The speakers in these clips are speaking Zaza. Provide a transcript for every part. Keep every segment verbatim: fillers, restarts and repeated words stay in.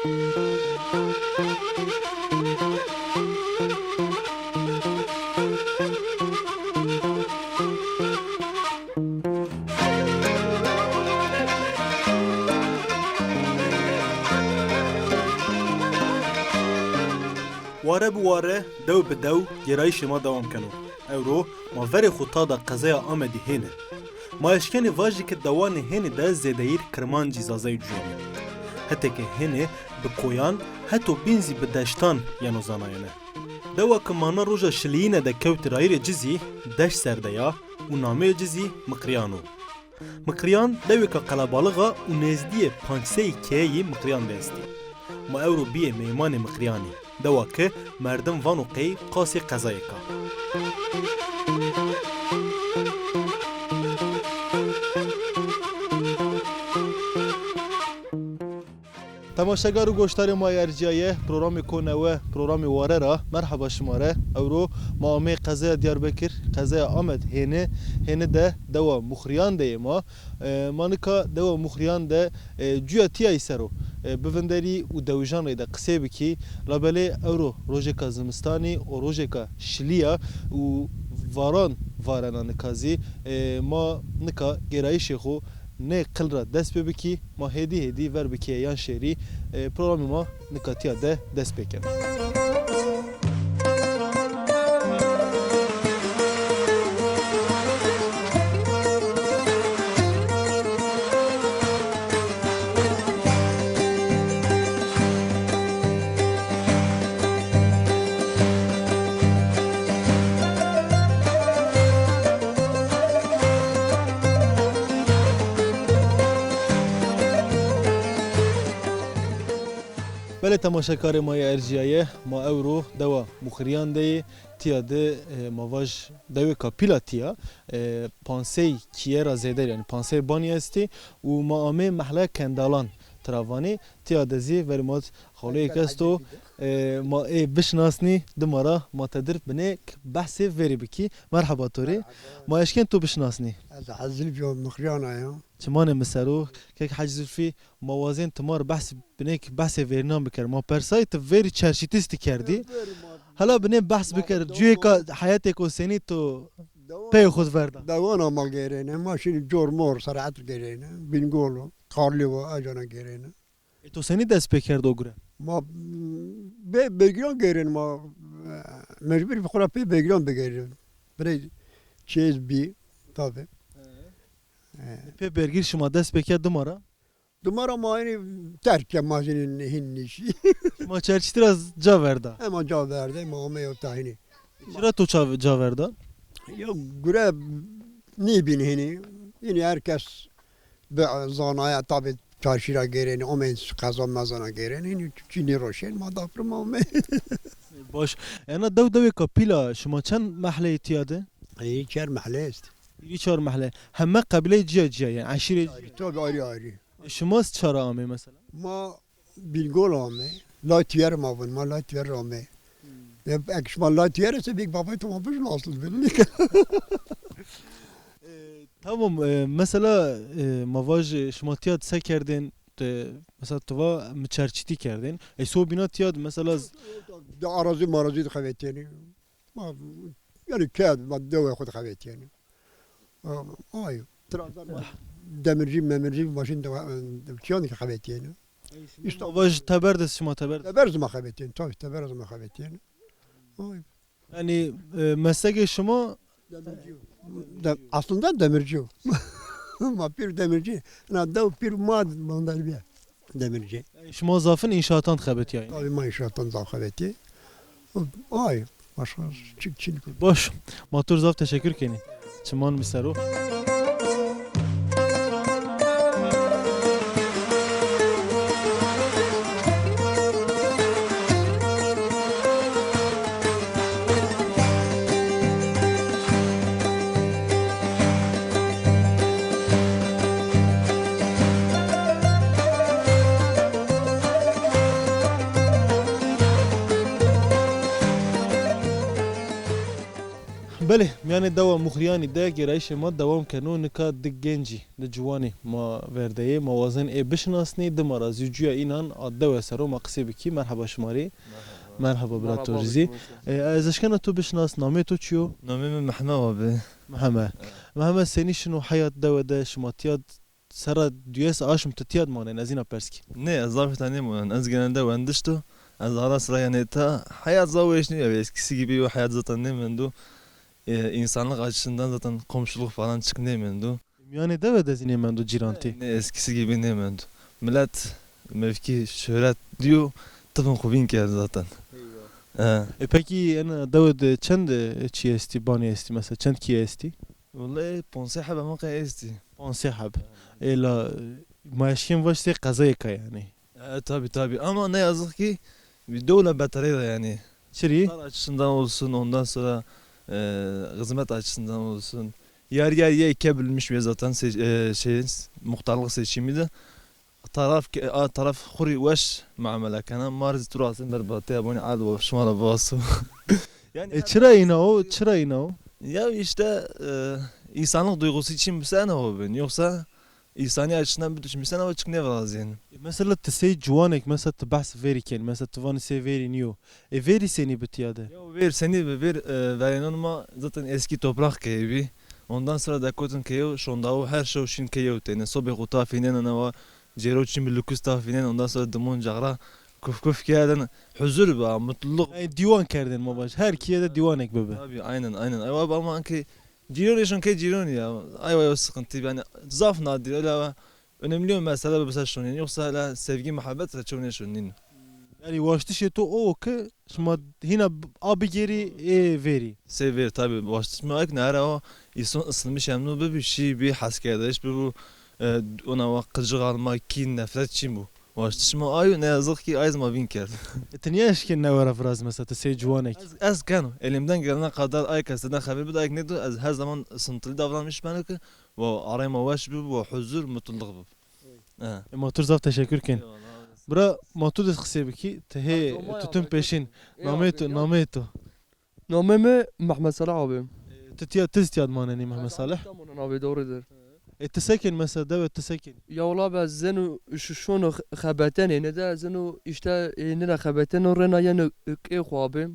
Ware bi ware, dew bi dew gêrayîşê ma dewam keno. Ewro ma verê xo tada qezaya Amedî hêne. Ma eşkenê vajî ke dewanê hênî de zêdeyîr kirmancî zazayî cuyenê. Hetê ke hênî bi koyan, heto bîn zî bi deştan yeno zanayene. Dewa ke ma na roja şilîyîne de kewtî rayîrê ci zî Deş ser de ya û nameyê ci zî Miqrîyan o. Miqrîyan dewêka qelebalix a û nêzdîyê panc sey keyeyî Miqrîyan de estî. Ma ewro bîyê meymanê Miqrîyanî, dewa ke merdim vano qey qasê qezayêk a. Temaşegar û goşdarê ma yê ercîyaye, programê Ko Newe, programê Ware ra merheba şima rê. Ewro ma ameyê qezaya Diyarbekir, qezaya Amed hêni, hêni de dewa Muxrîyan de yê ma. E, ma nika dewa Muxrîyan de, e, cuya tîyayî ser o, e, bivinderî û dewijan reyde qisey bikî. Labelê ewro rojêka zimistanî û rojêka şilî ya û varan varena nika zî. E, ma nika gêrayîşê xo nê qil ra dest pê bikî, ma hêdî hêdî ver bi kêyan şêrî, e, programê ma nika tîya de dest pê keno. Belê temaşekarê ma yê ercîyaye, ma ewro dewa Muxirîyan de yê, tîya de, e, ma vaj dewêka pîl a tîya, e, panc sey kîye ra zêder, yanî panc sey banî estî û ma amê mehleya Kendalan tira vanî. Tîya de zî verê ma xaleyêk esto, e, ma ê bişinasnî, dima ra ma tedir binêk behsê verî bikî. Merheba to rê. Merheba. Ma eşkên to bişinasnî? Ez Hec Zilfî yo, Muxirîyan a ya. Çimanê mi ser o, kek Hec Zilfî, ma wazên ti ma rê behs, binêk behsê verînan biker. Ma persayî ti verî çerçîtîstî kerdî. Verî ma... Hela binê behs biker. Cuyêka heyetêko senî to peyê xo de verda? Dewana ma gêrêne. Ma şinî cor mor, serehet gêrêne. Bîngol o, Karlî o, ecana gêrêne. E, to senî dest pê kerd o gure? Ma, m, bê bergîran gêrên ma, e, mecbur bi xo ra pê bergîran bigêrên. Birê çêz bî, tabî. He. E. Pê bergîr şima dest pê kerd dima ra? Dima ra ma hinî terk ke ma hinî, hinî nîşî. Şima çerçîtî ra ca verda? Hema ca verde, ma ameyê ota hinî. Çira to ça-, ca verda? Ya gure nîbîn hinî. Hinî her kes bi zanaya tabî çarşî ra gêrênî, omên qeza mezana gêrênî, hinî çî nêroşên, ma dapir ma omê. Baş. Ena dew dewêka pîl a, şima çend mehleyî tîya de? Ey, çar mehle est. Hîrî çar mehle. Heme qebîleyê cîya cîya, yanî eşîrê cîya. Tabî, ayrı ayrı. E, şima çara amê mesela? Ma Bîngol ame. Lay Tîyer ma vun, ma Lay Tîyer ame. Hmm. E, ek şima Lay Tîyer ese bîk babay tamam bişin asıl bin. E, tamam, e, mesela, e, ma vaj, e, şima tîya de se kerdên, e, mesela ti va mi çerçîtî kerdên. E, so bîna tîya de mesela z- De arazî marazî de xevetênî. Ma, yanî ked, ma dewê xo de xevetîyenî. Ay, tira ma demircî, memircî, ma şin de, de çîyan de xevetîyenî. Îşte ma vaj teber de, şima teber de? Teber zî ma xevetîyenî, tabî teber zî ma xevetîyenî. Ay. Yanî, e, meslekê şima? Demircî yo. De, aslında demircî yo. Ma pîr demircî. Na dew pîr ma mandarbiye. Demirci. Yanî şima zafin înşaatan xebetîyayî? Tabî ma înşaatan zaf xebetî. Ay, başka çik çin. Baş. Ma to rê zaf teşekkür kenî. Çiman mi ser o. Belê, mîyanê dewa Muxrîyanî de gêrayîşê ma dewam keno. Nika di gencî, di ciwanî ma ver de yê. Ma wazen ê bişinasnî, dima ra zî cuya înan a dewe ser o ma qisê bikî. Merheba şima rê. Merheba bira to rê zî. E, ez eşkena to bişinas, namê to çi yo? Namê mi Mehme abi. Mehme. Mehme, senî şino heyat dewe de, şima tîya d-, serra duyes aşm ti tîya d manên, ez îna pers kî. Nê, ez zaf îta nêmonen. Ez genelde wendiş do. Ez ara sıra yanî îta heyat zaf weş nîyo. Eskisi gibi o heyat zaten nêmendo. E, insanlık açısından zaten komşuluk falan çık nêmendo. Mîyanê dewe de zî nêmendo cîrantî? Ne, eskisi gibi nêmendo. Millet mevki, şöhret diyor, tifin xubîn kerd zaten. Eyvah. E. E, pekî ena dewe de çend, e, çî estî, banî estî mesela, çend kîye estî? Wellahî, ponse heb ama qey estî. Ponse heb. Ela, e, ma eşkên vaş sey qezayêka yanî. E, tabii, tabii. Ama ne yazık ki bir dewle beterê de yani. Çirî? Muhtar açısından olsun, ondan sonra, e, hizmet açısından olsun. Yer yer ye ke bilmiş ve zaten se-, e, şey, muhtarlık seçimi de taraf ke-, a, taraf xurî weş muamele kena. Mar zî tu rastin berbatî abonî ad şima ra basu. Yani. E, çira îna o, çira îna o? Ya işte, e, insanlık duygusu için bir sene o bin. Yoksa İnsani açısından bir düşünürsen ama çık ne vaziyeni. E, mesela ti sey ciwanek, mesela ti behs verî kenî, mesela ti vanî sey verî nîyo. E, verî senî bi tîya de? Ya ver senî bi ver, e, verênon ma zaten eski toprak keyî bî. Ondan sonra da kotin keyo, şondawo her şey şin keyo tene. Sobê xu ta fînen, ana wa cêro çin bi lukuz ta fînen, ondan sonra dimon caxra kuf kuf kerdin. Huzur ba, mutluluk. Yani diwan kerdin ma baş. Her kiye de diwanek bibi. Tabii, aynen, aynen. Aywa ama anki Cîronê şon key cîronî ya. Ay vay o sıkıntı yani zaf nadir. Öyle önemli bir mesele bu mesela şon yani. Yoksa öyle sevgi muhabbet ile çoğu ne şon yani. Yani waştişê to o ki şima hîna a bigêrî ê verî. Sey ver tabi waştiş mi ek nehre o, insan ısınmış emnu bi bir şey, bir heskerdeş bi bu, e, ona wa qıcık alma, kin, nefret çin bu. Waştiş mi ayo, ne yazık ki ay zima vîn kerd. E, ti niye eşkên newe ra viraz mesela, ti sey ciwanek? Ez, ez keno. Elimden gelene kadar ay keseden xeber bid, ay nedo, ez her zaman ısıntılı davranmış ben ki, bu arayma weş bi, bu huzur, mutluluk bi. E. E, ma tu zaf teşekkür ken. Eyvallah, abi. Bira, ma tu de qisê bikî, ti hê tutun peşin. Namê tu, namê tu. Namê mi Mehmed Salih abi. E, ti tiya, ti zî tiya de manenî Mehmed Salih? Tamam abi, doğrudur. E, ti se kenî mesela, dewe ti se kenî? Ya wala be, ez zeno şu şono xe-, xebeten, êne de zeno işte, êne de xebeten o rena yeno ê xu abi.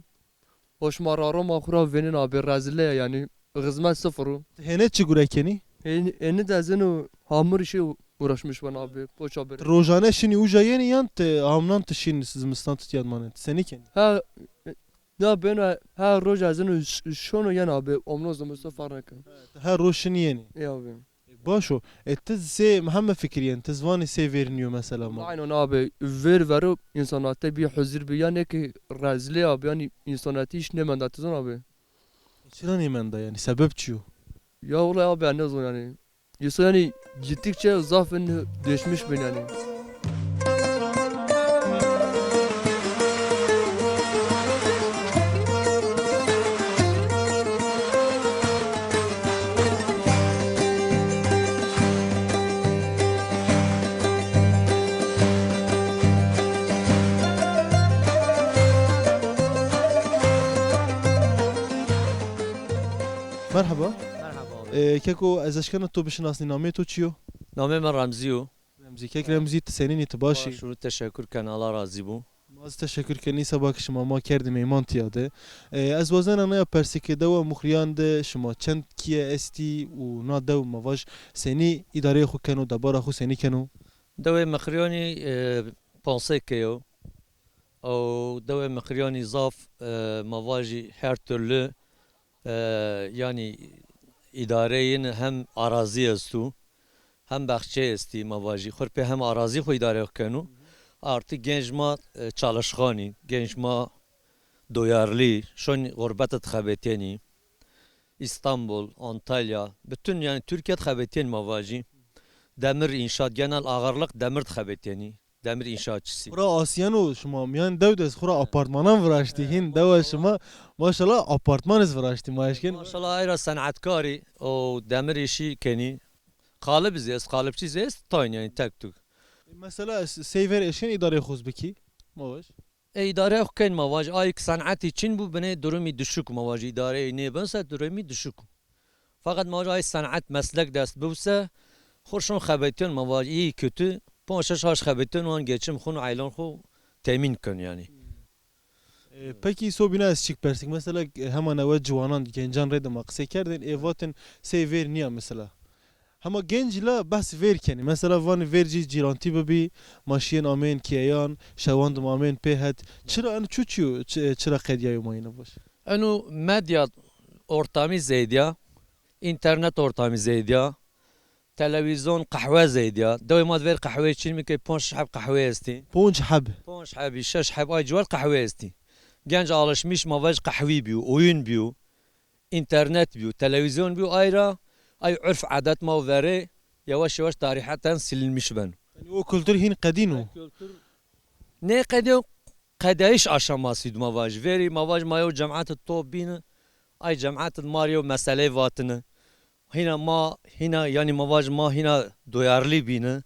O şima raro ma xu ra vênin abi, rezile ya yani. Xizmet sıfır o. Hêne çi gure kenî? Hêne, êne de zeno hamur işi uğraşmış ben abi. Poça bere. Rojane şinî uca yenî yan ti hamnan ti şinî zimistan ti tiya de manenî? Ti senî kenî? Ha, Ya beno her roj ez ino ş-, şono yen abi, omno zimisto farq neken. Her roj şinî yenî. Ê abi. E, baş o. E, ti zî sey heme fikirîyen, ti zî vanî sey verî nîyo mesela ma. Aynen abi, ver vero însanate bir huzur bi, ya ne ki rezilî abi, yanî însanate hiç nêmenda, ti zon abi. E, çira nêmenda yanî, sebep çi yo? Ya wulay abi, ez nêzon yanî. Îso yanî gittikçe zaf in değişmiş bin yanî. Merhaba. Merhaba abi. E, keko, ez eşkena to bişinasnî, namê to çi yo? Namê mi Remzî yo. Remzî, kek Remzî, ti senîn î, ti baş î? Baş û teşekkür ken, Allah razî bo. Ma zî teşekkür kenî, seba ke şima ma kerdî meyman tîya de. E, ez wazena naya persê ke dewa Muxrîyan de şima çend kîye estî û na dew ma vaj senî îdareyê xwu keno, debara xwu senî keno? Dewê Muxrîyanî, e, pansê key o. Ew dewê Miqrîyanî zaf, e, ma vajî her türlü, e, yanî îdareyên hem arazî esto, hem baxçe estî ma vajî. Xurpê hem arazî xwu îdare keno. Artı genç ma, e, çalışkanî, genç ma duyarlî, şonî xurbete de xebetênî. İstanbul, Antalya, bütün yanî Türkiye de xebetênî ma vajî. Demir inşaat, genel ağırlık demir de xebetênî. Demir inşaatçısı. Xura asîyeno şima, mîyan dew de xura apartmanan viraştî. Hîn dewa şima, maşallah, apartman iz viraştî, ma eşkên. Maşallah, ayra senetkarî, o demir işi kenî. Qalib zî est, qalibçî zî est, tayn yanî tek tük. E, mesela, s-, sey ver eşkên îdareyê xwu iz bikî? Ma vaj. E, îdare xo kên ma vaj, ay ki senetî çin bû, binê durumî düşük ma vaj, îdareyê nêbin se durumî düşük. Fakat ma vaj ay senet meslek dest biw se, xo şon xebetîyon ma vaj, iyi kötü, ponc şeş haş xebetîyon wan geçim xo û aîlan xo temîn kên yanî. E, peki sobîna ez çik persik. Mesela, e, hema newe ciwanan, gencan rê de ma qisey kerdên, ê vatin sey vêr nîya mesela. Hema genc la behs vêr kenî. Mesela vanî vêr cî cîrantî bibî, ma şiyên ameyên kîyeyan, şewan de ma ameyên pê het. Çira eno çu çîyo, çi-, çira qedîyayo ma yîne baş? Eno medya ortamî zêdîya, înternet ortamî zêdîya, televîzyon, qehwe zêdîya. Dewê ma de vêr qehweyê çin bî ke ponc heb qehwe estî. Ponc heb? Ponc hebî, şeş heb ay ciwar qehwe estî. Genc alışmış ma vaj qehwî bîyo, oyun bîyo. Înternet bîyo, televîzyon bîyo, ay ra ay urf adet ma û verê yavaş yavaş tarîheten silinmiş beno. Yanî o kultur hîn qedîn o? Nêqedîyo, qedeyîş aşamasî de ma vaj. Verî ma vaj ma yew cemaet top bîni, ay cemaet ma rê yew meseleyê vatini. Hîna ma, hîna, yanî ma vaj ma hîna duyarlı bîni.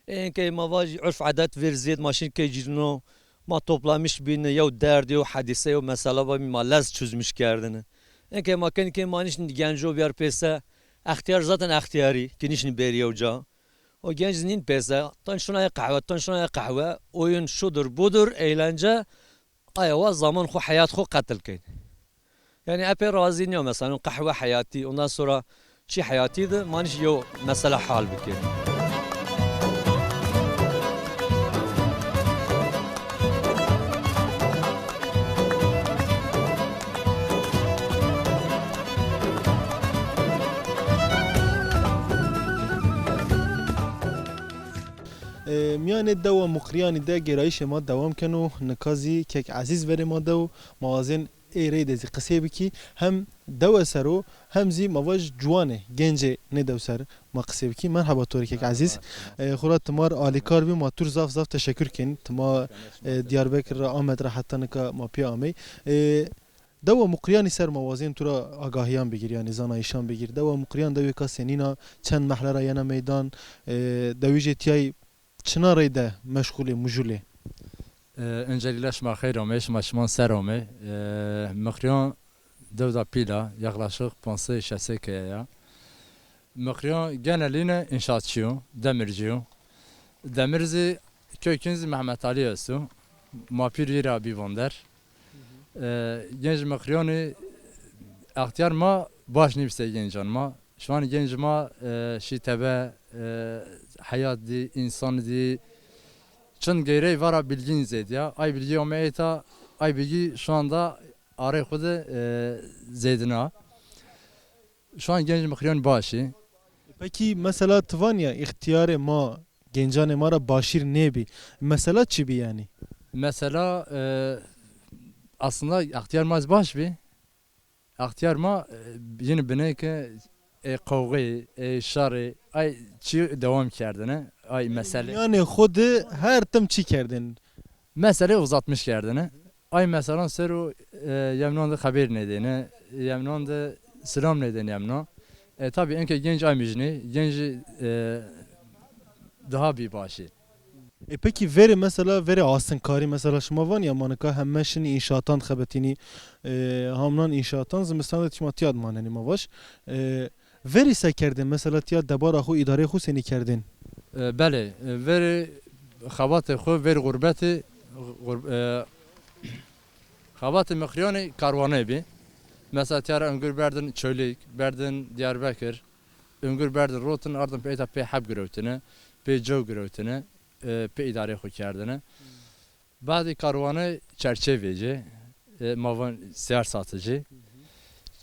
Ê, inkey ma vaj urf adet vêr zêd ma şin key cîrno, ma toplamiş bîni, yew derd, yew hedîse, yew mesela bî ma lez çözmüş kerdini. Inkey ma kên key ma nişn genco biyar pêse, extiyar zaten extiyarî, ki nişn bêrî yew ca. O genc nîn pêse, tan şuna ye qehwe, tan şuna ye qehwe, oyun şudur budur, eğlence, aya wa zaman xo, heyat xo qetil kên. Yanî epey razî nîyo mesela, qehwe heyatî, ondan sonra çi heyatî de ma nîş yew mesela hal bikên. E, mîyanê dewa Muqrîyanî de gêrayîşê ma dewam keno. Nika zî kek Ezîz verê ma de û ma wazên ê rey de zî qisey bikî. Hem dewe ser o, hem zî ma vaj ciwanê, gencê nê dew ser ma qisey bikî. Merheba to rê kek Ezîz. E, xora ti ma rê alîkar bî, ma tu rê zaf zaf teşekur kên. Ti ma, e, Diyarbekir ra, Amed ra heta nika ma pîya amey. E, Dewa Muqrîyanî ser ma wazên tu ra agahîyan bigîr, yanî zanayîşan bigîr. Dewa Muqrîyan dewêka senîn a, çend mehle ra yena meydan, e, dewijê tîyayî çina rey de meşxul ê, mijul ê? E, öncelikle şima xeyr amey, şima şiman ser amey. E, Muqrîyan dew da pîl a, yaklaşık pansey şeşsey keye ya. Miqrîyan genelîne înşaatçî yo, demircî yo. Demir zî kökün zî Mehmet Alî esto. Ma pîr wî ra bî vander. E, genc Miqrîyanî extîyar ma baş nîbî sey gencan ma. Şu an genc ma, e, şî tebe, e, heyat dî, însan dî. Çind geyrey vara bilgîn zêdîya. Ay bilgî ome êta, ay bilgî şu anda arê xwu de, e, zêdina. Şu an genc Miqrîyan baş î. Pekî mesela ti vanî ya îxtîyarê ma, gencanê ma ra başîr nêbî. Mesela çi bî yanî? Mesela, e, aslında extîyar ma zî baş bî. Extîyar ma, e, yînî binê ke, e, qewxeyî, e, şerî, ay çî dewam kerdine, ay mesele. Mîyanê xwu de her tim çi kerdin? Mesele uzatmış kerdine. Ay meselan ser o, e, yemnon de xeber nêdêne, yemnon de silam nêdêne yemno. E, tabî enke genc ay mijnî, genc, e, daha bî başî. E, pekî verê mesela, verê astinkarî mesela şima vanî ya ma nika heme şinî înşaatan de xebetînî, e, hamnan înşaatan zimistan de şima tîya de manenî ma vaj. E, Verî se kerdên? Mesela tîya debara xwu, îdareyê xwu senî kerdên? E, belê, e, verî xebatê xwu, verî xurbetî, xur-, e, xebatê Miqrîyanî karwanê bî. Mesela tîya ra ungur berdin Çolîg, berdin Diyarbekir, ungur berdin rotin, ardin pê êta pê heb girewtine, pê cew girewtine, e, pê îdareyê xwu kerdine. Badê karwanê çerçê vêcê, e, ma van seyyar satıcı.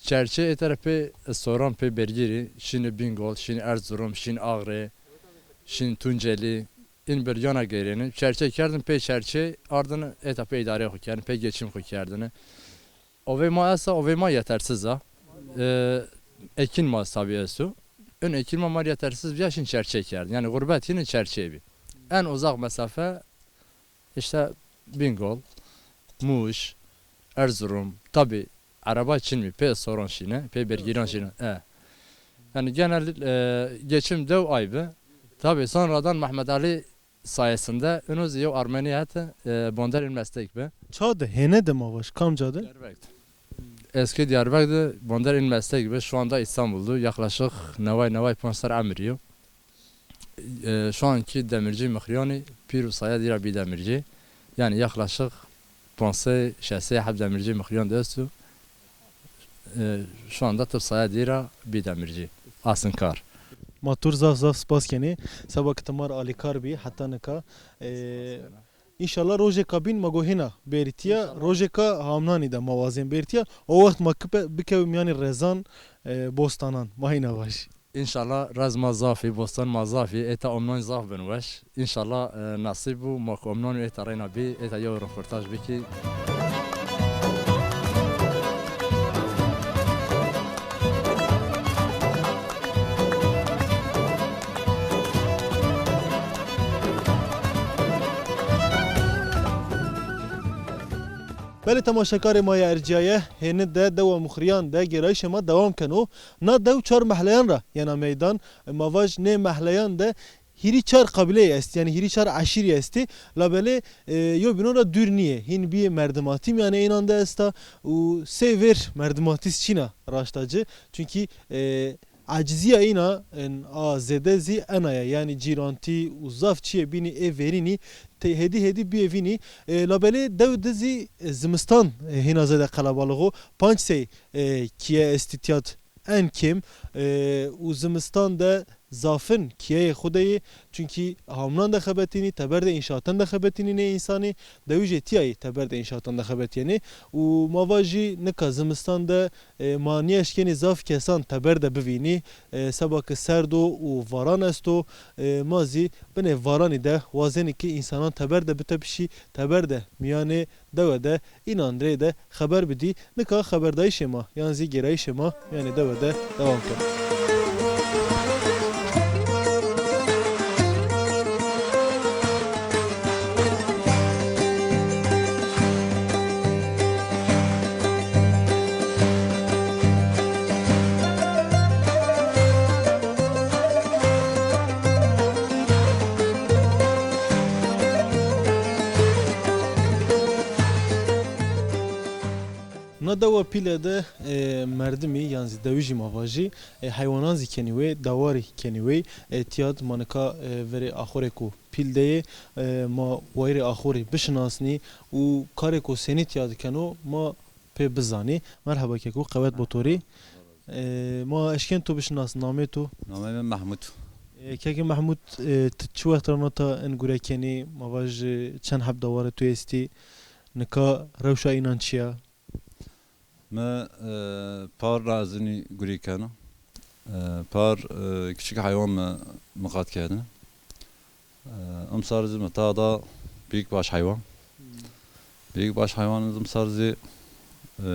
Çerçê êta ra pê Soran, pê Bergîrî, şînî Bingol, şînî Erzurum, şînî Axrê, şînî Tuncelî, în birgana geyrênî. Çerçê kerdin pê çerçê, ardin êta pê îdareyê xwu kerdin, pê geçim xwu kerdin. Ovê ma esta, ovê ma yetersiz a. E, ekin ma tabî esto. Ön ekin ma, ma yetersiz bîya, şîn çerçê kerdin. Yanî xurbet yînî çerçê bî. En uzak mesafe İşte Bingöl, Muş, Erzurum, tabi araba çin bî, pê Soran şîne, pê Bergîran şîne. E. Yani genel, e, geçim dew ay bi. Tabi sonradan Mehmet Ali Sayesinde ino zî yew Armenî hete, e, bonder in meslek bi. Ça de, hêne de ma vaj, kamca de? Diyarbekir. Eski Diyarbekir de bonder in meslek bi. Şu anda İstanbul'du. Yaklaşık neway, neway ponc ser emir yo. E, şu anki demirci Mixriyonî pîr û saya dîra bî demirci. Yani yaklaşık ponc sey, şeş sey heb demirci Mixriyon de estu. E, şu anda tib saya dîra bî demirci. Asın kar. Ma tur zaf zaf spas kenê. Seba ke ti ma rê alîkar bî heta nika. E, înşallah rojêka bîn ma go hîna bêrî tîya. Rojêka hamnanî de ma wazên bêrî tîya. O wext ma kipe-, bikewî mîyanê rezan, e, bostanan. Ma hîna vajî. Înşallah rez ma zaf î, bostan ma zaf î, êta omnan zaf bin weş. Înşallah, e, nasîb bû, ma ku omnan û êta reyna bî, êta yew roportaj bikî. Belê temaşekarê ma yê ercîyaye, hêni de dewa Muxrîyan de gêrayîşê ma dewam keno. Na dew çar mehleyan ra yena meydan. Ma vaj nê mehleyan de hîrî çar qabîleyî estî, yanî hîrî çar eşîrî estî. Labelê, e, yewbînon ra dûr nîyê. Hîn bîyê merdimatî mîyanê înan de esta û sey vêr merdimatî zî çin a raşta ci. Çunkî, e, acizîya îna, en, a zêde zî ena ya. Yanî cîrantî û zaf çîyê bînî ê verînî te-, hêdî hêdî bîyê vînî. E, labelê dew de zî, e, zimistan, e, hîna zêde qelebalix o. Panc sey, e, kîye estî tîya de en kêm, e, û zimistan de zafin kîyeyê xo de yê, çunkî hamnan de xebetînî, teber de înşaatan de xebetînî nê însanî, dewijê tîya yê teber de înşaatan de xebetîyenê. Û ma vajî nika zimistan de, e, ma nîeşkenî zaf kesan teber de bivînî, e, seba ke serd o û varan esto, e, ma zî binê varanî de wazenî ke însanan teber de bitepişî, teber de mîyanê dewe de înan rê de xeber bidî. Nika xeberdayîşê ma yan zî gêrayîşê ma mîyanê dewe de dewam keno. Na dewa pîle de, e, merdimî yan zî dewijî ma vajî, e, heywanan zî kenî wê, dewarî kenî wê. E, tîya de ma nika, e, verê axurêko pîl de yê, e, ma wayîrê axurî bişinasnî û karêko senî tîya de keno ma pê bizanî. Merheba keko, qewet bo to rê. E, ma eşkên to bişinasnî, namê to? Namê mi Mehmûd. E, kekê Mehmûd, e, ti çi wext ra nata in gure kenî? Ma vaj, e, çend heb dewarê to estî? Nika rewşa înan çi ya? Mi, e, par ra ez inî gurî kena. E, par, e, küçük haywan mi miqat kerdine. E, imsar zî mi ta da büyükbaş haywan. Büyükbaş haywan imsar zî, e,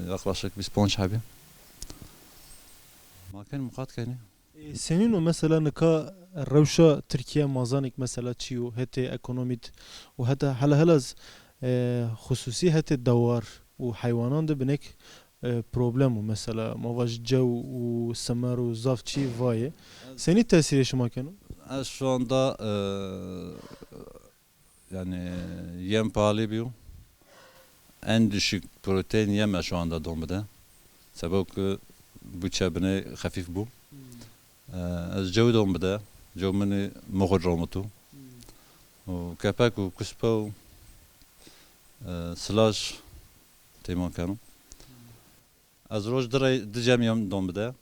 yaklaşık vîst ponc hebî. Ma kenî miqat kenî. E, senîn o mesela nika rewşa Tirkîye ma zanê ke mesela çi yo hetê ekonomî de û heta hela hela zî, e, xususî hetê dewar û heywanan de binêk, e, problem o mesela ma vaj cew û simer û zaf çî vayê. Senî tesîrê şima keno? Ez şu anda, e, Yani yem pahalı bîyo. En düşük protein yeme şu anda don bide. Sebo ki bu çebine xefîf bû. E, ez cew don bide. Cew minî muxir romitu. Û kepek û kuspe û, e, silaj têmon keno. Ez roj di rey, di cem yem don bide.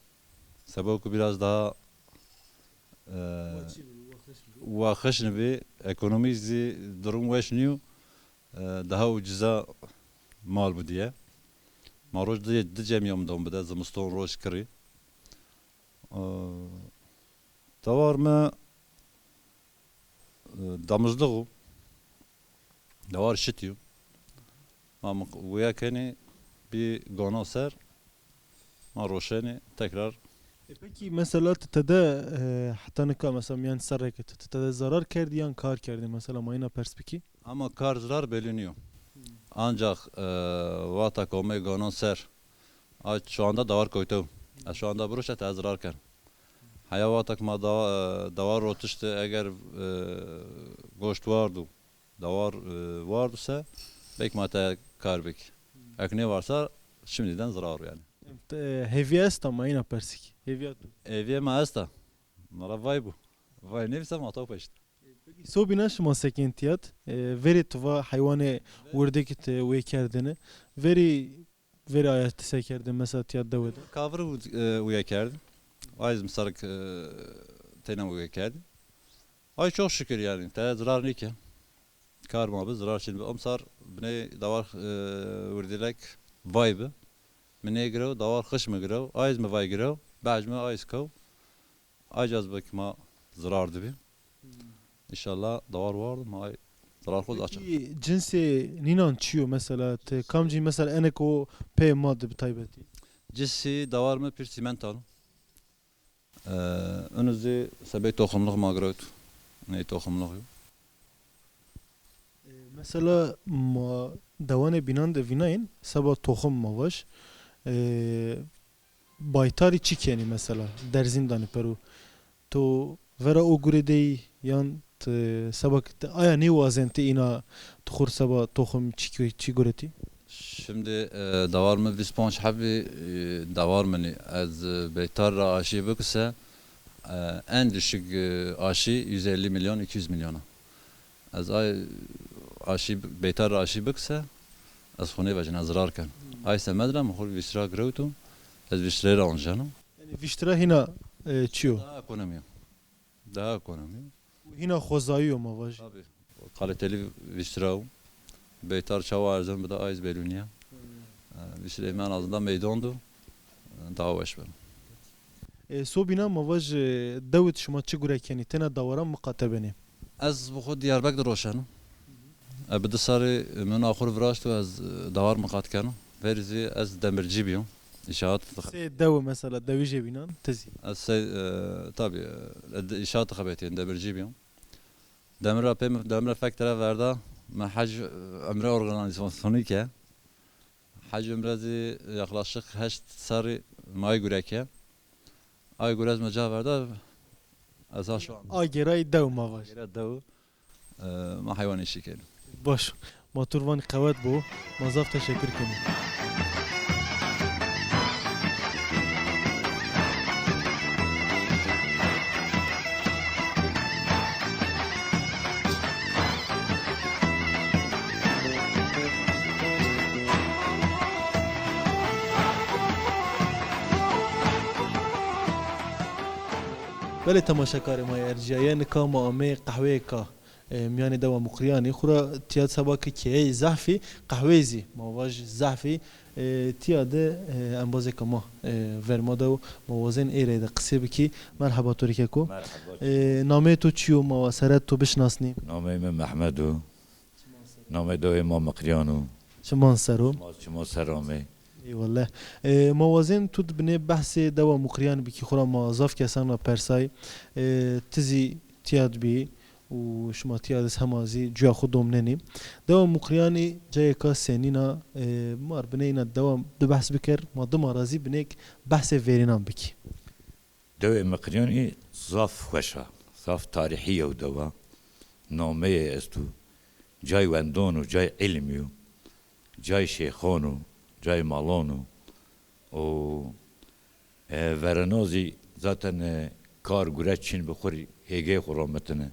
Sebo ki biraz daha, e, wa xişn bî, ekonomî zî durum weş nîyo. E, daha ucuza mal bidîye. Ma roj di, di cem yem don bide, zimiston roj kirî. E, dewar mi, e, damızlık o. Dewar şitî yo. Ma mi wîya kenî bî gona ser, ma roşenî tekrar. E, peki mesela ti tede, e, heta nika mesela mîyan serrê ke ti, ti tede zarar kerdî yan kar kerdî mesela ma îna pers bikî? Ama kar zarar belli nîyo. Ancak, e, wexta komey gonon ser, a şu anda dewar koytew. E, şu anda biroşe te zarar ken. Heya wexta ke ma dawa-, e, dawar rotişti, eger, e, goşt wardu, dawar, e, wardu se, belkî ma te kar bikî. Eke nêwarsa şimdiden zirar o yanî. E, hêvîye esta, ma îna persî kî. Hêvîya tu? Hêvîye ma esta. Ma ra vay bu. Vay nêbî se ma taw peşt. Peki, sobîna şima sekên tîya de, e, verê tu va heywanê wirdekî ti wê kerdêne. Verî, verî aya ti se kerdêne, mesela tîya dewe de? Kavir û, e, wîye kerdî. Ay zî mi ser ke, e, teyna wîye kerdî. Ay çok şükür yanî, te zirar nêke. Kar ma bi, zirar çin bi. Emsar biney dawar, e, wirdîlek vay bi. Mi nêgirew, dawar xiş mi girew. Ay zî mi vay girew. Behc mi ay zî kew. Ay ca zî belkî ma zirar dibî. Hmm. Înşallah dawar wardo ma ay zirar xo zî açin. Peki cinsê nînan çi yo mesela? Ti kamcî mesela enek o pê ma de bi taybetî? Cinsî dawar mi pîr sîmental o. Ee, unu zî sebey toxumlix ma girewt. Ney toxumlix yo. E, mesela ma dewanê bînan de vînayên seba toxim ma vaj. E, baytarî çi kenî mesela, derzîn danî pero. To vera o gure de yî yan ti seba ke ti aya nêwazen ti îna ti xur seba toxim çi, çi guretî? Şimdi, e, dawar mi vîst ponc hebî, e, dawar min î. Ez, e, beytar ra aşî bikise, e, en düşük, e, aşî yüz elli milyon, iki yüz milyon a. Ez ay aşî, beytar ra aşî bikse, ez xo nêvecîna zirar ken. Ay semed ra mi xo vîst lira girewto, ez vîst lirayî ra onceno. Yanî vîst lira hîna, e, çi yo? Daha ekonomi yo. Daha ekonomi yo. Hîna xwezayî yo ma vajî. Tabii. Kaliteli vîst lira yo. Beytar çawa erzeno bide ay zî belû nîya. Hmm. E, vîst lira en azından meydon do. E, daha weş beno. E, sobîna ma vaj, e, dewid şima çi gure kenî? Tena dawaran miqate benê? Ez bi xo Diyarbekir de roşeno. E, bi di serrî, e, mi na xo rê viraşto ez, e, dawar miqat keno. Verî zî ez demircî bîyo. Înşaat. Sey dewi mesela, dewî jê bînan, ti zî? Ez sey, e, tabii, e, de-, înşaat xebetîyen, demircî bîyo. Demir ra pê mi, demir ra fek tera verda, mi hec, e, umre organîzasyonî ke. Hec umre zî yaklaşık heşt serrî ma ay gure ke. Ay gure ez mi ca verda, ez ha şu an. A geray dew ma vaj. Gere dew, e, ma heywanê şî kenî. Baş. Ma tu rê vanî qewet bo. Ma zaf teşekkür kenî. Belê temaşekarê ma yê ercîyaye, nika ma ameyê qehweyêka, e, mîyanê dewa Muqrîyanî. Xwura tîya seba ke keyeyê zehfî, qehweyê zî ma vaj zehfî, e, tîya de, e, embazêka ma, e, ver ma de wo, ma wazên ey rey de qisê bikî. Merheba to rê keko. Merheba. E, nameyê to çi yo, ma wa sere to bişinasnî? Nameyê mi Mehmed o. Nameyê dewê ma Miqrîyan o. Çiman ser o. Çima, çima ser amê. Eyvallah. E, ma wazên tu di binê behsê dewa Muqrîyan bikî, xwura ma zaf kesan ra persay. E, ti zî tîya de bî û şima tîya de hema zî cuya xwu domnenî. Dewa Muqrîyanî cayêka senîn a, e, ma rê binê îna dewa di behs biker, ma dima ra zî binêk behsê verînan bikî. Dewê Miqrîyanî zaf xweş a, zaf tarîhî yew dew a. Nameyê esto, cay wendan o, cay îlmî yo, cay şêxan o, cay malan o. Û, e, verena zî zaten, e, kar gure çin bi xwu rê hêgeyê xwu ramitine,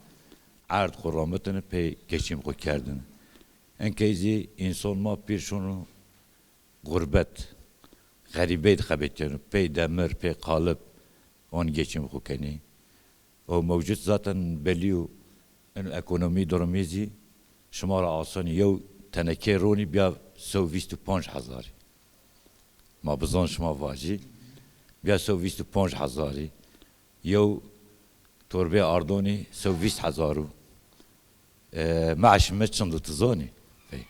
erd xwu ramitine, pey geçîm xwu kerdine. Enkey zî însan ma pîr şono xurbet, xerîbey de xebetîyeno, pey demir, pey qalib, wan geçîm xwu kenî. O mewcud zaten belî yo, eno ekonomî durumî zî şima ra asanî, yew tenekê ronî bîya sew vîst û panc hezarî. Ma bizan şima vacî, bîya sew vîst û panc hezarî. Yew torbê ardonî sew vîst hezar o. E, meaş mi çind o ti zonî? Pey.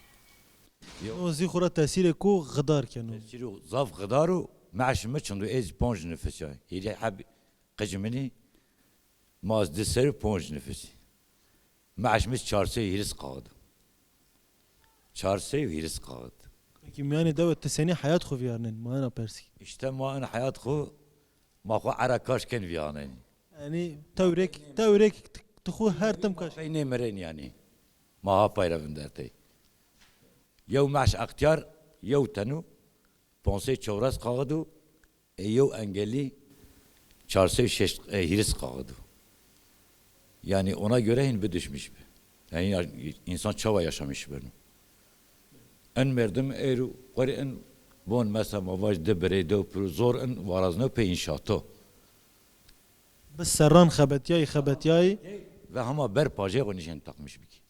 Yo. O zî xwura tesîrêko xidar keno. Tesîro zaf xidar o, meaş mi çindo, ez ponc nifis ya. Hîrê heb qij min î, ma ez di ser û ponc nifis î. Meaş mi çar sey û hîris qaxid. Çar sey û hîris qaxid. Peki mîyanê dewe ti senî heyat xwu vîyarnên? Ma ena persî. Îşte ma en heyat xwu, ma xwu era kaş ken vîyarnenî. Yanî tewrêk, tewrêk ti, ti xwu her tim kaş. Pey nêmirên yanî. Ma ha pay ra vindertey. Yew meş extîyar, yew tenu, ponc sey çewres kaxidu, e, yew engelî çar sey şeşt, e, hîris kaxidu. Yanî ona göre hin bidişmiş bi. Yanî ya-, însan çawa yaşamış beno. En merdim êru xwerî in bon mesela ma vaj di birey dew piro zor in warazno pê înşaato. Bi serran xebetîyayî, xebetîyayî. Ve hema ber pajê xo nişên takmiş bikî.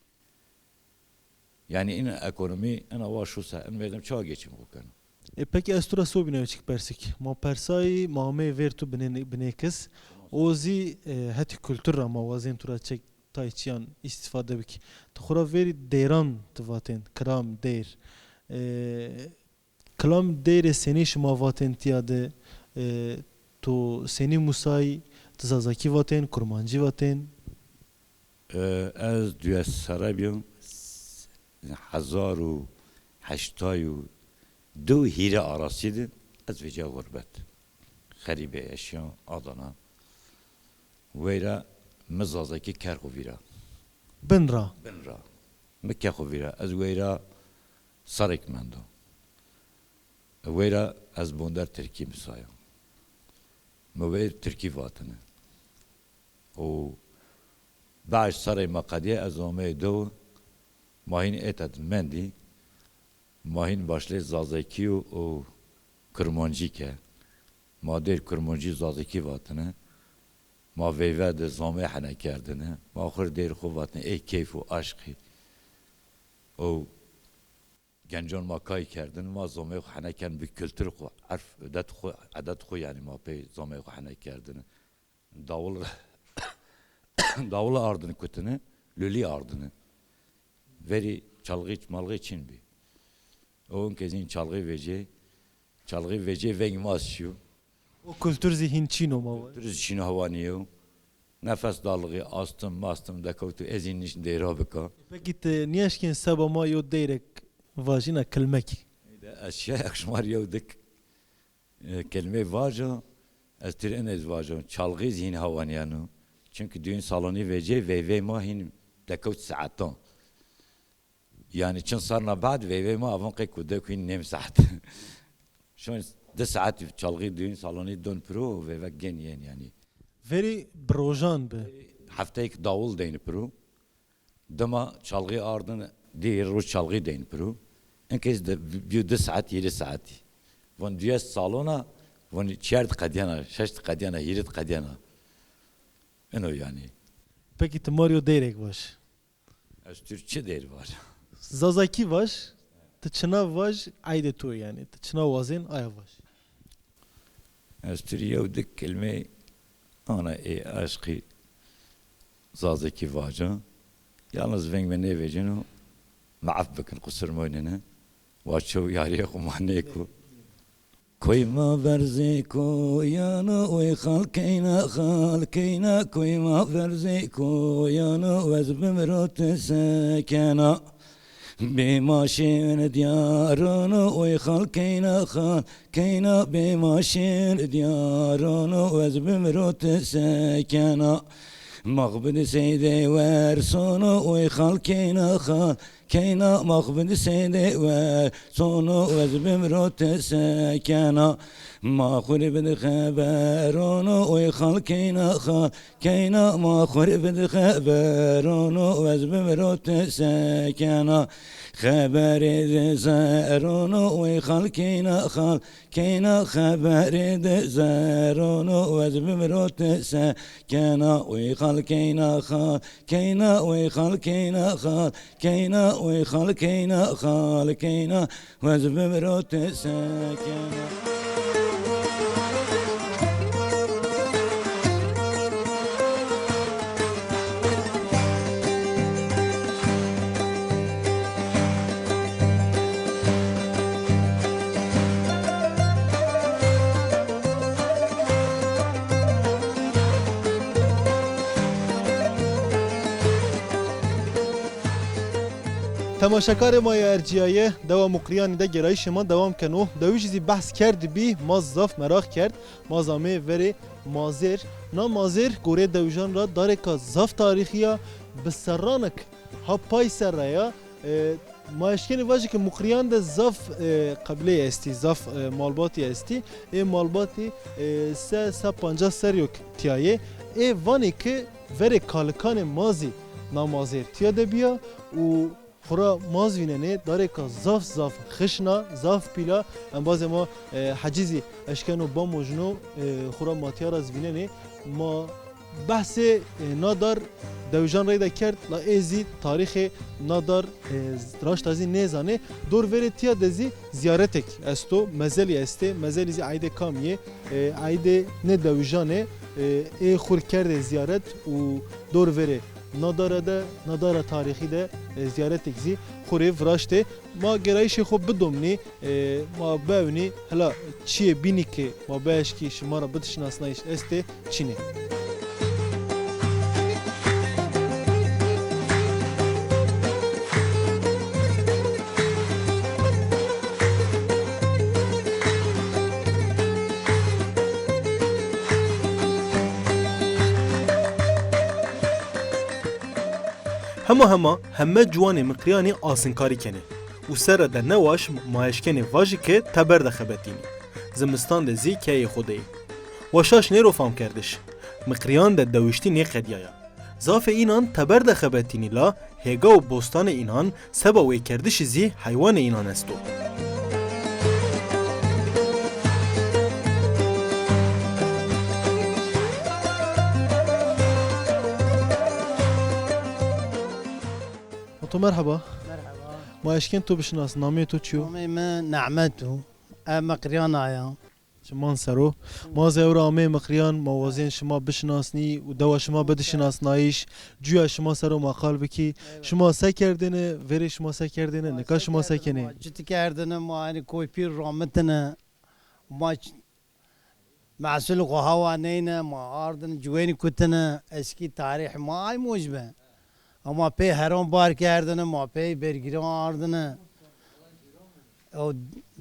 Yanî in ekonomî ina wa şuse, in merdim çawa geçim xo keno? E, pekî ez tu ra sobîna çik persik. Ma persayî, ma ameyê vêr tu binê, binê kis. O zî, e, hetî kultur ra ma wazên tu ra çek tay çîyan îstîfade bikî. Ti xwu ra verî deyran ti vatên, kilam, deyr. E, Kilam deyrê senî şima vatên tîya de, e, to senî musayî, ti zazakî vatên, kurmancî vatên? E, ez duyes serre bîyo, hezar û heştay û di û hîrê arasî de ez vecîya xurbet. Xerîbe eşîya Adana. Weyra mi zazakî ker xwu vîra. Bin ra? Bin ra. Mi ke xwu vîra. Ez weyra serrêk mendo. Weyra ez bonder tirkî misaya. Mi weyr tirkî vatine. Û beş serrê ma qedîye ez ameyê dew, ma hîn êta di mendî. Ma hîn başlê zazakî û, û kirmancî ke. Ma dêr kirmancî zazakî vatine. Ma veyve de zamê hene kerdine. Ma xwir dêr xwu vatine ê keyf û aşqî. Û gencan ma kay kerdin, ma zamê xwu hene kerdin bi kultur xwu, erf, edet xwu, edet xwu yanî ma pey zamê xwu hene kerdine. Dawul, dawul ardin kutine, lulî ardine. Verî çalgî, malgî çin bî. O in ke zî çalgî vecê, çalgî vecê veng ma şîyo. O kultur zî hîn çin o ma wa. Kultur zî çin o, hewa nîyo. Nefes darlığı, astım, mastım dekewto, ez zî nişn deyra bika. Pekî ti nîeşkên seba ma yo deyrek vajîna kilmek? Ede ez şeyak şima rê yew dik, e, kelîme vajo, ez tir ene zî vajo. Çalgî zî hîn hewanîyeno. Çimkî düğün salonî vecê, veyvey ma hîn dekewt saetan. Yanî çin sarna bad veyvey ma avon qey kudek hîn nêm saet. Şon di saet çalgî düğün salonî don piro, veyve gen yên yanî. Verî bi rojan bi. Hefteyek dawul deyn piro. Dima çalgî ardin, dî roj çalgî deyn piro. Inkes de bîyo di saet, hîrê saetî. Von duyes salona, von çiyerd qediyena, şeşt qediyena, hîrit qediyena. Ino yanî. Pekî ti ma rê yo deyrek vaj. Ez tu rê çi deyr vaj? Zazakî vaj, ti çina vaj, aydê to yanî. Ti çina wazên, aya vaj. Ez tu rê yew di kelîmey ana ê eşqî zazakî vaca. Yalnız veng mi nêvecîno, mi ef bikin, qusur moynine. Wa çew yarîyê xwu ma nêko. Koy ma verzê koyana, oy xal keyna, xal keyna, koy ma verzê koyana, wez bimro ti sekena. Bê ma şên diyarana, oy xal keyna, xal keyna, bê ma şên diyarana, wez bimro ti sekena. Maxbid seydê wersana, oy xal keyna, xal keyna, maxbid seydê wersana, wez bimro ti sekena. Ma xwu rê bid xeberana, oy xal keyna, xal keyna, ma xwu rê bid xeberana, wez bimro ti sekena. Xeberê di zerana, oy xal keyna, xal keyna, xeberê di zerana, wez bimro ti sekena. Oy xal keyna, xal keyna, oy xal keyna, xal keyna, oy xal keyna, xal keyna, wez bimro ti sekena. Temaşekarê ma ya ercîyaye, dewa Muqrîyanî de gêrayîşê ma dewam keno. Dewijî zî behs kerdibî, ma zaf meraq kerd. Ma zî ameyê verê mazêr, Na mazêr gorê dewijan ra darêka zaf tarîxî ya, bi serranek ha pay ser ra ya. E, ma eşkenê vajî ke Muqrîyan de zaf, e, qebileyî estî, zaf, e, malbatî estî. Ê malbatî, e, se, se pancas serrî yo ke tîya yê. Ê vanê ke verê kalikanê ma zî na mazêr tîya de bîya û xwura ma zî vînenê, darêka zaf zaf xişn a, zaf pîl a. Embazê ma, e, Hecî zî eşkeno bamojno, e, xwura ma tîya ra zî vînenê. Ma behsê, e, na dar dewijan reyde kerd, la ê zî tarîxê na dar, e, raşta zî nêzanê. Dor verê tîya de zî zîyaretek esto, mezelî estê, mezelî zî eydê kamî yê, e, eydê nê dewijan ê, e, ê xwu rê kerdê zîyaret û dor verê na dare de, na dara tarîxî de, e, zîyaretek zî xwu rê viraştê. Ma gerayîşê xwu bidomnî, e, ma bewnî, hela çîyê bînî ke ma bieşkî şima ra bidişinasnayîş estê, çin ê. Hema hema heme ciwanê Miqrîyanî asinkarî kenê û serre de newaş ma eşkenê vajî ke teber de xebetînî. Zimistan de zî keyê xo de yê. Wa şaş nêro famkerdiş. Miqrîyan de dewiştî nêqedîyaya. Zafê înan teber de xebetînî la hêga û bostanê înan seba wêkerdişî zî heywanê înan esto. Oto merheba. Merheba. Ma eşkên to bişinas, nameyê to çi yo? Nameyê mi Nehmet o. Ez Miqrîyan a ya. Çiman ser o. Ma zî ewro ameyê Miqrîyan, ma wazên şima bişinasnî û dewa şima bidişinasnayîş, cuya şima ser o ma qal bikî. Eyvallah. Şima se kerdêne, verê şima se kerdêne, nika şima se kenê? Ma citî kerdêne, ma enî koy pîr ramitine. Ma ç-, mehsulê xo hawa neyne, ma ardine, ciwenî kutine, eskî tarîh ma ay moj be. Ama pê heron bar kerdine, ma pê bergîran ardine. O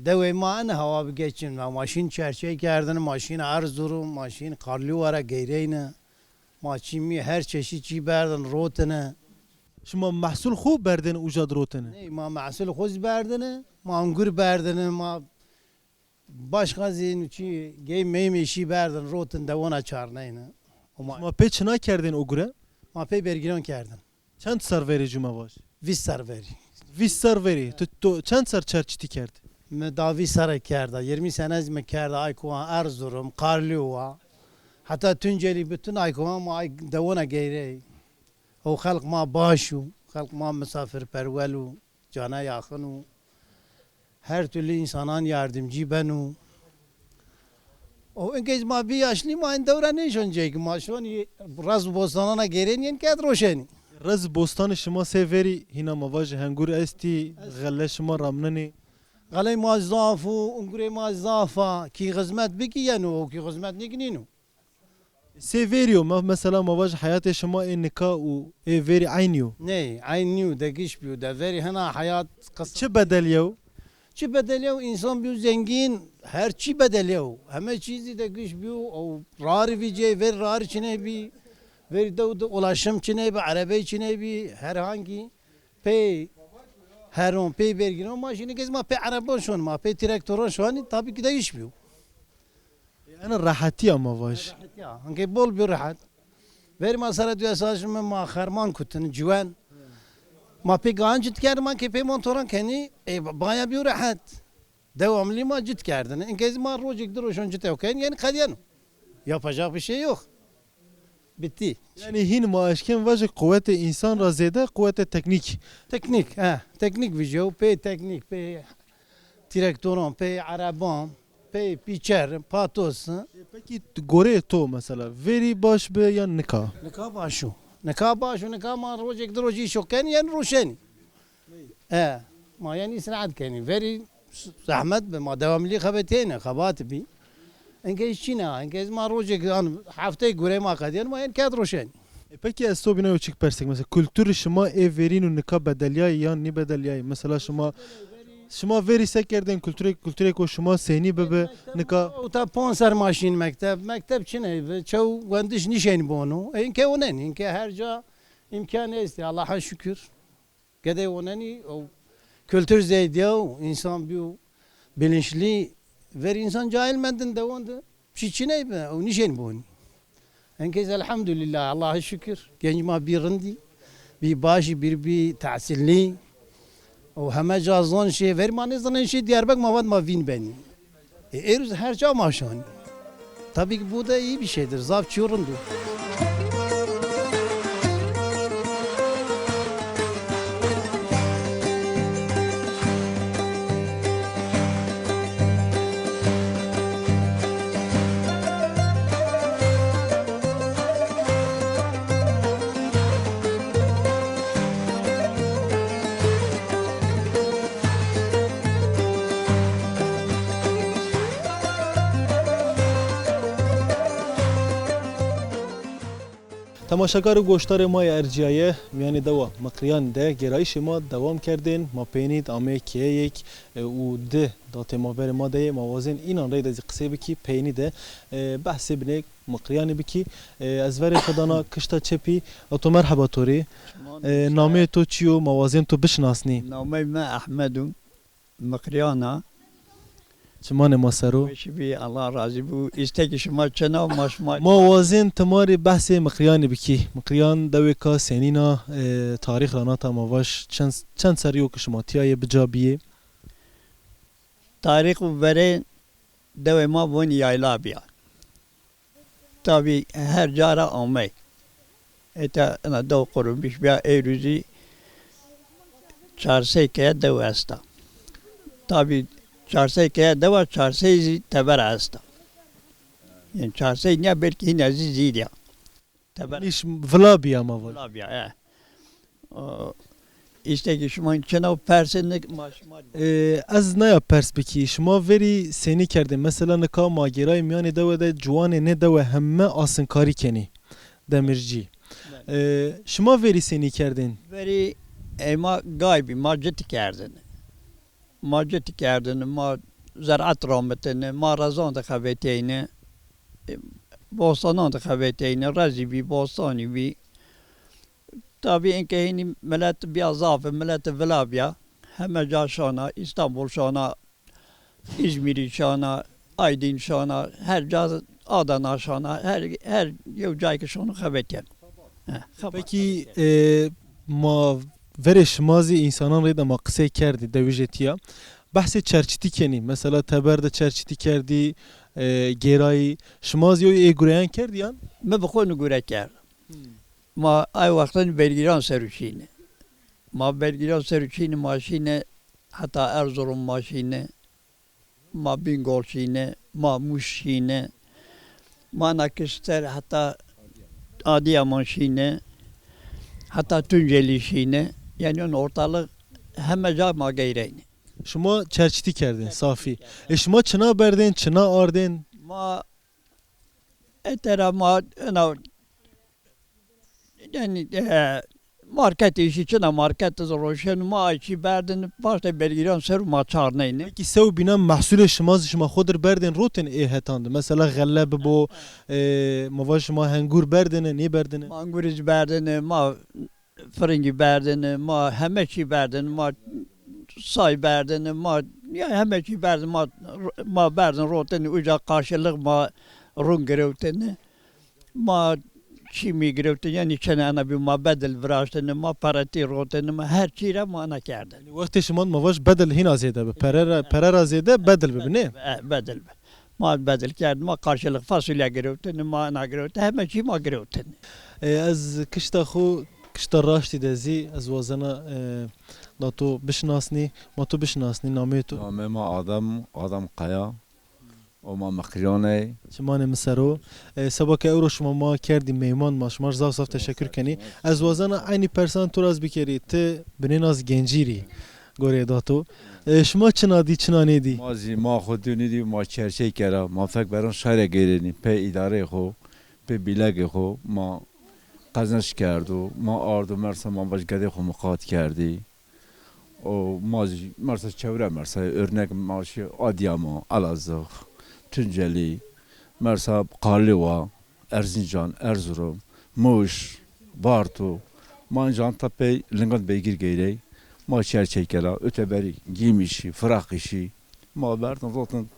dewê ma ene hawa bi geçin. Ma, ma şîn çerçey kerdine, ma şîn Erzurum, ma şîn Karlîwa ra geyreyne. Ma çîmî her çeşît çî berdin, rotine. Şima mehsul xo berdin uca di rotine? Ney, ma mehsul xo zî berdine, ma angur berdine, ma başka zî çî gey meymeşî berdin, rotin dewona çarneyne. Homa. Ma pê çina kerdin o gure? Ma pê bergîran kerdin. Çend ser verî cuma vaj? Vîst ser verî. Vîst ser verî. Tu, tu çend ser çerçitî kerd? Mi da vîst serre kerda. Yirmi sene zî mi kerda. Aykovan, Erzurum, Karlîwa. Heta Tuncelî bütün Aykovan ma ay dewona geyrey. O xelq ma baş o. Xelq ma misafirperwel o. Cana yaxin o. Her türlü insanan yardımcı beno. O inkê ma bî yaşlî ma in dewra nêşon cêk. Ma şonî rez bostanana gêrenî yên ked roşenî. Rez bostanê şima sê verî hîna ma vajî hengur estî, xele şima ramnenî? Xeley ma zaf o, ungurê ma zaf a. Kî xizmet bikî yeno, o kî xizmet nêkî nîno. Sê verî yo, ma, mesela ma vaj heyatê şima ê nika û ê verî eynî yo? Ney, eynî nîyo, degiş bîyo. De verî hina heyat qis- Çi bedel yew? Çi bedel yew, însan bîyo zengîn, her çî bedel yew. Heme çî zî degiş bîyo, ew rarî vîcê, verî rarî çinê bî, verî dew de ulaşım çinê bî, erebey çinê bî, herhangî pey heron, pey bergîron, ma şînî kes ma pey ereban şon, ma pey traktoran şonî, tabî ki degiş bîyo. Ena rehetîya ma vaj. Rehetîya. Ankê bol bîyo rehet. Verî ma sere duya sal şime ma xerman kutin, ciwen. Ma pê gayan cit kerd, ma ke pê montoran kenî, e, baya bîyo rehet. Devamlı ma cit kerdin. Inkê zî ma rocêk di roşon cit ew ken, yanî qedîyeno. Yapacak bir şey yok. Bitti. Yanî hîn ma eşkên vajê quwetê însan ra zêde quwetê teknîk. Teknîk, he. Teknîk vîceo, pê teknîk, pê traktoran, pê ereban, pê pîçer, patos. E, pekî goreyê to mesela verî baş bi yan nika? Nika baş o. Nika baş o, nika ma rocêk di rocî îşo kenî, yanî roşenî. E, ma yanî îstirahet kenî. Verî zehmet bi, ma dewamlî xebetîyêne, xebat bî. Inkê çîn a, inkê ma rocêk an hefteyê gurey ma qedîyen, ma yanî ked roşenî. E, pekî ez to bîna yo çik persek, mesela kulturê şima ê verîn û nika bedelîyayî yan nîbedelîyayî? Mesela şima Şima verî se kerdên kulturê, kulturêko şima senî bibi nika? Uta panc ser ma şîn mekteb. Mekteb çinê bi, çew wendiş nîşên bono. E, înke onenî, înke her ca îmkan estê, Allaha şukir. Gedê onenî, o kultur zêdîya, însan bîyo bilinçlî, verî însan cahil mendin dewon de. Çî çiney bi, ew nîşên bonî. Enkez elhamdulillah, Allah'a şükür. Genc ma bî rindî, bî başî, bîr bî tehsîlnî. Ew heme ca zon şê, verî ma nêzanên şê Diyarbek ma vat ma vîn benî. E, êrûz her ca ma şanî. Tabii ki bu da iyi bir şeydir. Zaf çîyo rind o. Temaşekar û goşdarê ma yê ercîyaye, mîyanê dewa Miqrîyanî de gêrayîşê ma dewam kerdên. Ma peynî de ameyê keyeyêk, e, û di datê ma verê ma de yê. Ma wazên înan reyde zî qisey bikî, peynî de, e, behsê binê Miqrîyanî bikî. E, ez verê xo dana kişta çepî. Dato, merheba to rê. E, nameyê to çi yo? Ma wazên to bişinasnî. Nameyê mi Ehmed o. Miqrîyan a. Çimanê ma ser o. Weşî bî, Allah razî bo. Îstekê şima çin a, ma şima. Ma wazên ti ma rê behsê Miqrîyanî bikî. Miqrîyan dewêka senîn a, e, tarîx ra nata ma vaj çend, çend serrî yo ke şima tîya yê, bi ca bîyê? Tarîx û verê dewê ma vonî yayla bîya. Tabî her ca ra amey. Ete ina dew qurumîş bîya, êrû zî çar sey keye dew esta. Tabî çar sey keye dew a, çar sey zî teber esta. Yanî çar sey nîya, belkî hîna zî zîdî ya. Teber. Îş vila bîya ma vat. Vila bîya, e. O, îstekê şima çin a, persê nik ma şima. E, ez naya pers bikî. Şima verî senî kerdên? Mesela nika ma gêrayî mîyanê dewe de, ciwanê nê dewe heme asinkarî kenî. Demircî. E, şima verî senî kerdên? Verî ey ma gay bî, ma citî kerdêne. Ma citî kerdêne, ma zer'et ramitêne, ma rezan de xebetêne, e, bostanan de xebetêne, rezî bî, bostanî bî. Tabî înke hînî milet bîya zaf, milet vila bîya. Heme ca şana, Îstanbul şana, Îzmîrî şana, Aydîn şana, her ca, Adana şana, her, her yew cayê ke şano xebetîyeno. He, xebat. Pekî, e, ma verê şima zî însanan reyde ma qisey kerdî, dewijê tîya. Behsê çerçitî kenî. Mesela teber de çerçitî kerdî, e, gêrayî. Şima zî yew ê gureyan kerdî yan? Mi bi xo nigure kerd. Hmm. Ma ay wextan Bergîran ser o şîne. Ma Bergîran ser o şîne, ma şîne heta Erzurum ma şîne. Ma Bîngol şîne, ma Mûş şîne, ma na kişt ser heta Adîyaman şîne, heta Tuncelî şîne. Yanî on ortalix heme ca ma geyreyne. Şima çerçitî kerdên, safî. E, şima çina berdên, çina ardên? Ma etera ma ena Yanî, e, marketê îşî çina, market de roşen, ma ay çî berdin, paştê Bergîran ser ma çarneyne. Pekî sewbîna mehsulê şima zî şima xo dir berdên rotên ê hetan de? Mesela xelle bibo, e, ma va şima hengûr berdêne, nêberdêne? Ma hengûrî zî berdêne, ma firingî berdêne, ma heme çî berdêne, ma say berdêne, ma, ya heme çî berdêne, ma, ma berdin rotêne, uca qarşılix ma rûn girewtêne. Ma çîmî girewtêne, yanî çene ena bî, ma bedil viraştêne, ma peretî rotêne, ma her çî ra ma ena kerdêne. Yanî wextê şima ma vaj bedil hîna zêde bi. Pere ra, pere ra zêde bedil bibi, nê? E, bedil bi. Ma bedil kerd, ma qarşılix fasulye girewtêne, ma ena girewtêne, heme çî ma girewtêne. E, ez kişta xo, kişta raştî de zî ez wazena, e, da to bişinasnî, ma to bişinasnî, nameyê to? Nameyê ma Adem, Adem Kaya. O ma Miqrîyan ey. Çimanê mi ser o. E, seba ke ewro şima ma kerdî meyman, ma şima rê zaf zaf teşekkür kenî. Ez wazena eynî persan to ra zî bikerî, ti binêna zî gencî rî goreyê da to. E, şima çina dî, çina nêdî? Ma zî, ma xo dûnî dî, ma çerçey kera, ma fek beron şarê geyrenî, pê îdareyê xo, pê bîlegê xo, ma qezenç kerdo, ma ardo Mersa, ma vaj gedê xo miqat kerdî. O ma zî mersa çewre mersa, örnek ma şî Adıyaman, Elazığ, Tunceli, mersa Karliwa, Erzincan, Erzurum, Muş, Bartu. Ma încan ta pey lingan beygir geyrey. Ma çerçey kela, öteberi giyim işi, fıraq işi. Ma berdin rotin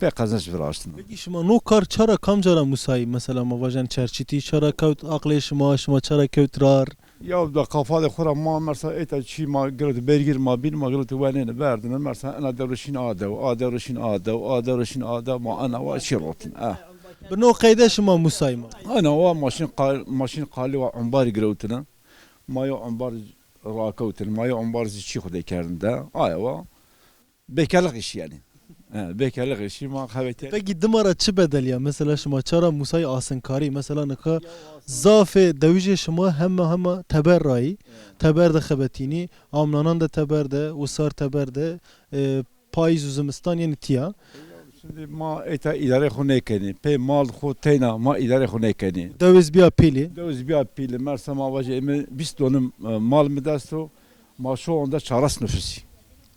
pey qezenç viraştin. Peki şima no kar çara kamca ra musayî? Mesela ma vajen çerçitî çara kewt aqlê şima, şima çara kewt rar? Ya da kafa de xura ma mersa êta çî ma girewt beygir ma bîn ma girewt wenêne berdine mersa ena dewre şîn a dew, a dewre şîn a dew, a dewre şîn a dew ma ena wa çî rotin. Eh. Bi no qeyde şima musayî ma? Ena wa maşîn qal-, maşîn qalî wa umbarî girewtine. Ma yo umbar rakewtine, ma yo umbar zî çî xwu de kerdin de. Aya wa. Bekarlık işi yani. He, bekarlık işi ma xebetî. Peki dima ra çi bedel ya? Mesela şima çara musayî asinkarî? Mesela nika zafê dewijê şima hema hema teber rayî. Teber de xebetînî, amnanan de teber de, usar teber de, e, payîz û zimistan yenî tîya. Şimdi ma êta îdarê xwu nêkenî. Pey mal xwu teyna ma îdarê xwu nêkenî. Dewiz bîya pîlî. Dewiz bîya pîlî. Mersa ma vajê ême bîst donim, e, mal mi dest o. Ma şu anda çaras nüfusi.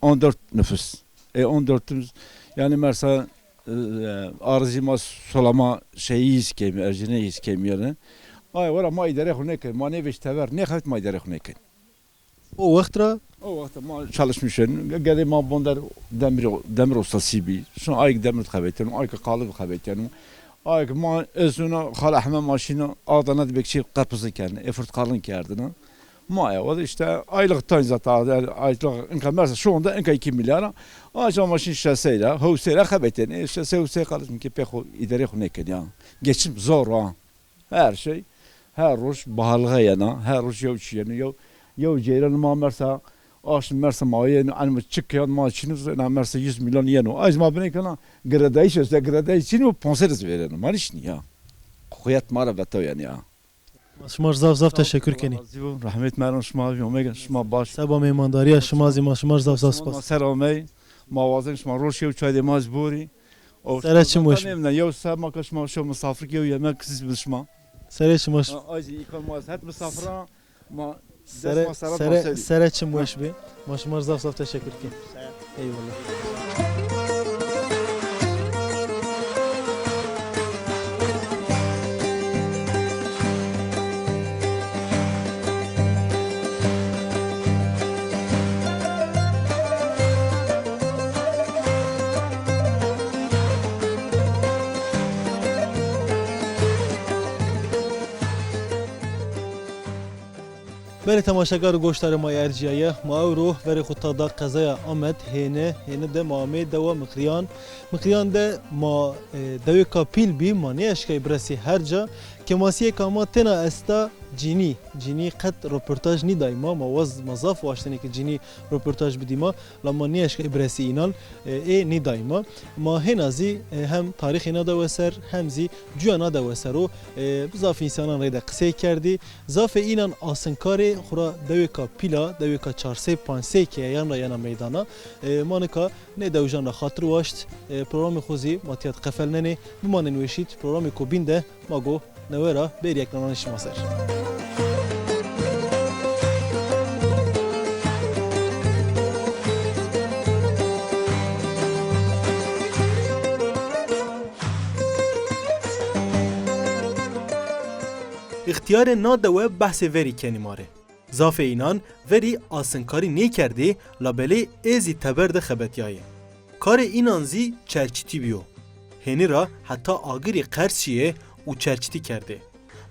On dört nüfus. E, on dört nüfus, yani mersa, e, arzî ma sulama şeyî hîs kemî, erjine hîs kemî yani. Ay, wara ma îdare xwu nêkenî, ma nêvêj tever, nêxewt ma îdare xwu nêkenî. O wext ra? O wext ma çalışmış yani. Gedê ma bonder demir, demir ustasî bî. Şun ayk demir xebetîyeno, ayk qalib xebetîyeno. Ayk ma ez ona xala heme maşîna Adana de bekçî qepizî kerdine, efurt qalin kerdine. Ma ya, o da işte aylık tayin zaten, aylık inka mesela şu anda inka iki milyara. Aç ama şimdi şeseyle, hevseyle xebetên. E, şese hevsey kardeşim ki pek o idare xo nêkerd ya. Geçim zor ha. Her şey, her roj bahalga yena, her roj yew çi yeno, yew, yew ceyran ma mersa, aş mersa ma yeno, anima çık yan ma çiniz, na mersa yüz milyon yeno. Ay ma bine kana, gredayış işte, gredayış çin o, panser iz vereno. Ma niş ya. Kuyet ma ra veto yani ya. Ma şima zaf zaf teşekkür kenî. Razî bo. Rahmet meron şima vî omega şima baş. Seba mêmandariya şima zî ma şima zaf zaf spas. Ma ser omey. Ma wazen şima roşê û çay de ma zî borî. O sere çim weş. Yew se ma ka şima şo misafir ki yew yemek siz bi şima. Sere şima. Ay zî îkan ma het misafira ma. Sere, sere, sere çim weş bi. Ma şima zaf zaf teşekkür ki. Eyvallah. Belê temaşekar û goşdarê ma yê ercîyaye, ma ewro verê xo ta da qezaya Amed, hêne, hêne de ma ameyê dewa Miqrîyan. Miqrîyan de ma, e, dewêka pîl bî, ma nêeşkay biresî her ca. Kêmasîyêka ma têna esta cînî. Cînî qet roportaj nîday ma, ma waz, ma zaf waştenê ke cînî roportaj bidî ma. La ma nêeşkay biresî înan, e, ê nîdayî ma. Ma hêna zî, e, hem tarîxê na dewe ser, hem zî cuya na dewe ser o, e, bi zaf însanan reyde qisey kerdî. Zafê înan asinkarê xwu ra dewêka pîl a, dewêka çar sey panc sey kêyan ra yena meydana. E, ma nika nê dewijan ra xatir waşt, e, programê xwu zî ma tîya de qefelnenê. Bimanên weşî, programêko bîn de ma go newe ra bêrî yeknananê şima ser. Îxtîyarê na dewe behsê verî kenî ma rê. Zafê înan verî asinkarî nêkerdê, labelê ê zî teber de xebetîyayê. Karê înan zî çerçitî bîyo. Hênî ra heta agirî qers şîyê û çerçitî kerdê.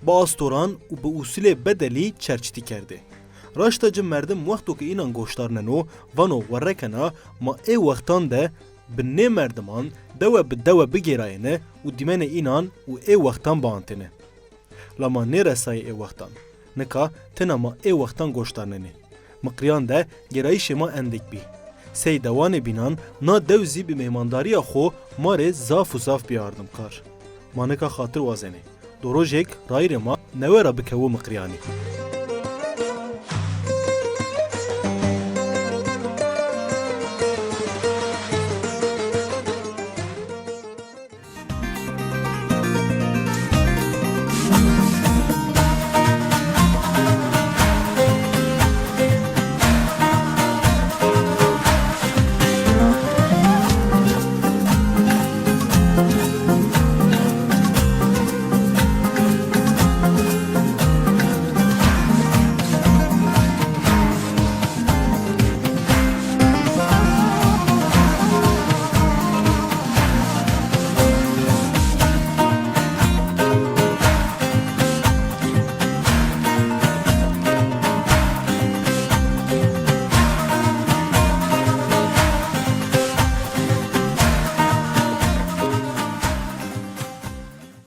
Bi astoran û bi usulê bedelî çerçitî kerdê. Raşta ci merdim wexto ke înan goşdarneno, vano werrekena ma ê wextan de bi nê merdiman dewe bi dewe bigêrayêne û dîmenê înan û ê wextan biantêne. La ma nêresayê ê wextan. Nika tena ma ê wextan goşdarnenê. Miqrîyan de gêrayîşê ma endêk bî. Sey dewanê bînan na dew zî bi mêmandarîya xo ma rê zaf û zaf bî ardimkar. Ma nika xatir wazenê. Do rojêk rayîrê ma newe ra bikewo Miqrîyanî.